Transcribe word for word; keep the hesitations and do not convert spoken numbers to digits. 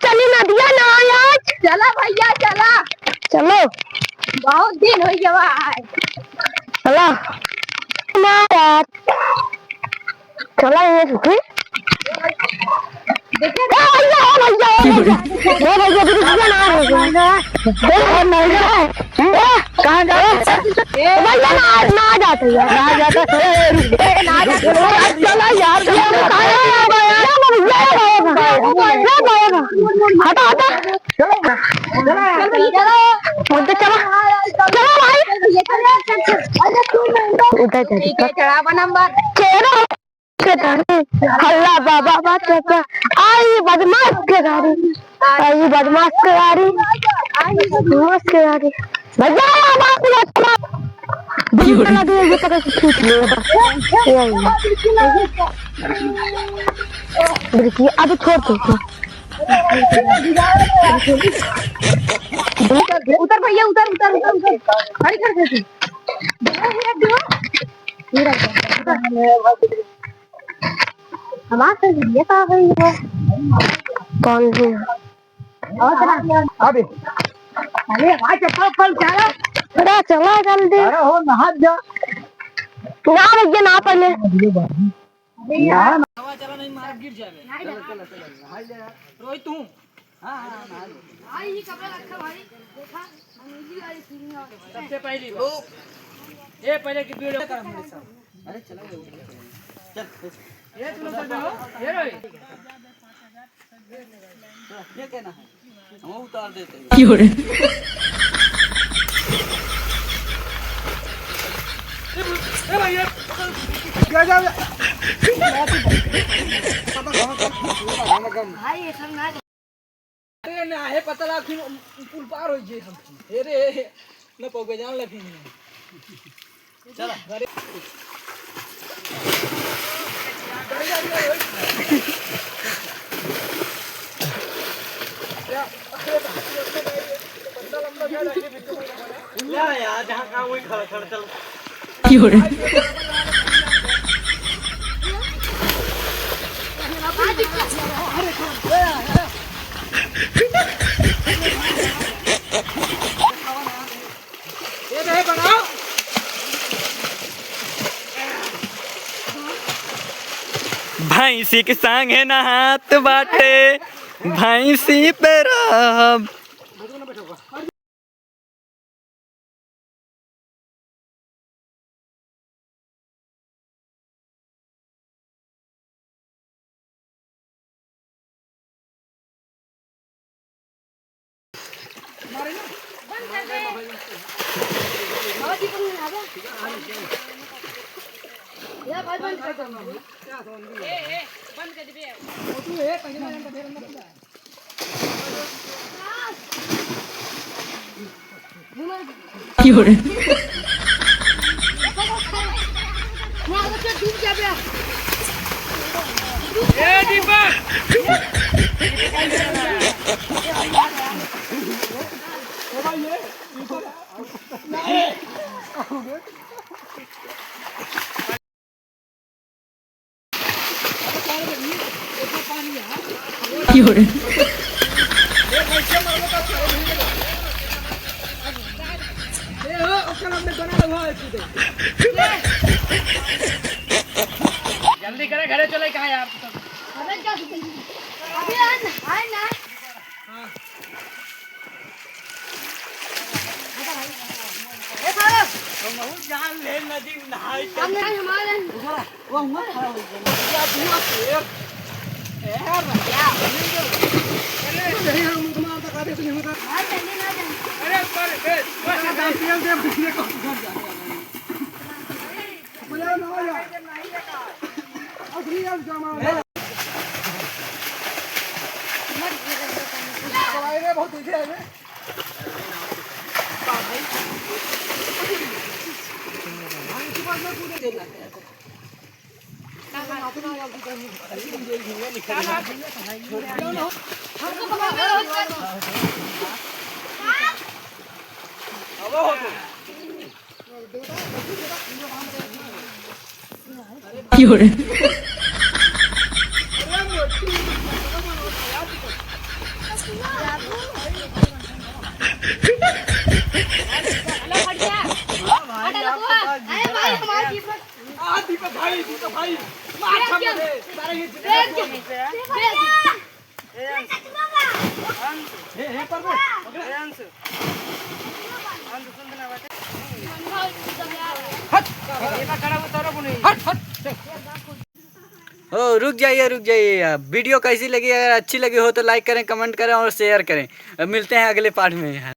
चली नदिया नहाए आज। चला भैया, चला। चलो। बहुत दिन होइ गवा है। चला। ना यार। चला ये रुकी। देखिए। ए भैया, ओ भैया, ओ भैया। ए भैया, रुक जा ना। ए भैया। कहाँ जाते हैं? ए भैया, ना, ना जाते यार। ना जाते। ए, रुक। ए, ना जाते। चला यार, ये कहाँ है? ये भैया, ये भैया, ये भैया। हटा, हटा। चलो, चलो, चलो। बोलते चलो। चलो भाई। उधर चल। ठीक है, चढ़ावा नंबर तेरह। के गाड़ी। हल्ला बाबा बा चाचा। आई बदमाश के गाड़ी। आई बदमाश के गाड़ी। आई बदमाश के गाड़ी। भैया, आवाज मत सुना। बिल्कुल लगे, ये पकड़ के खींच ले। ये आई। बिल्कुल, अब छोड़ दो। उतर भैया, उतर, उतर, उतर, उतर। खड़ी कर दे तू। हमार तो ये का गई है? कौन है? और चला। अबे। अरे, भाई, चप्पल उप्पल उतारो। अरे, चला जल्दी। अरे, हो, नहा जा। ना, भैया, ना पहले। अरे, यार। हवा चला नहीं, मार गिर जावे। चला, चला, चला, नहा ले यार। रोहित, तू। हाँ, हाँ, हाँ, हाँ। भाई, ये कपड़ा रखा भाई, देखा, हम इसी वाली सीढ़ी में। सबसे पहली बार। ये पहले की वीडियो कर हमरे साथ। अरे, चला गया, उठ गया। चल, बैठ। ये तू लोग कर दो, ये रहो। ये कहना है, हम उतार देते हैं। क्यों रे? ए भाई, ये क्या, क्या, क्या? भाई, ये सब ना अरे ना, हे पता ला, फिर पुल पार होइ जाए हम। अरे, न पौगे जान ले फिर। चला। अरे। या, या, जहाँ कहाँ वहीं खड़ा, खड़ा, चल। क्यों रे? भैंसी के संगे नहात बाटे, भैंसी पे रहब। क्यों रे? क्यों रे? जल्दी करे, घरे चले, कहाँ यार? अबे जा, अबे आ ना, आ ना। हाँ। ए, साहब। हम बहुत जान ले नदी में नहाए हम चल। नहीं, हमारे वो हुआ खड़ा हो गया। या धुआं से। ए, भैया। अरे, यही हम तुम्हारा तक आते सुनिए, मतलब। हाँ, चलिए ना, चलिए। अरे, पर, ए, पर, तेल दे, बिजली को घर जा। भाई, तू तो भाई, मार खा मुझे। सारे ये जिंदगी ए, ए, पर दे। हट। हट, हट। ओ, रुक जाइए, रुक जाइए। वीडियो कैसी लगी? अगर अच्छी लगी हो तो लाइक करें, कमेंट करें और शेयर करें। अब मिलते हैं अगले पार्ट में।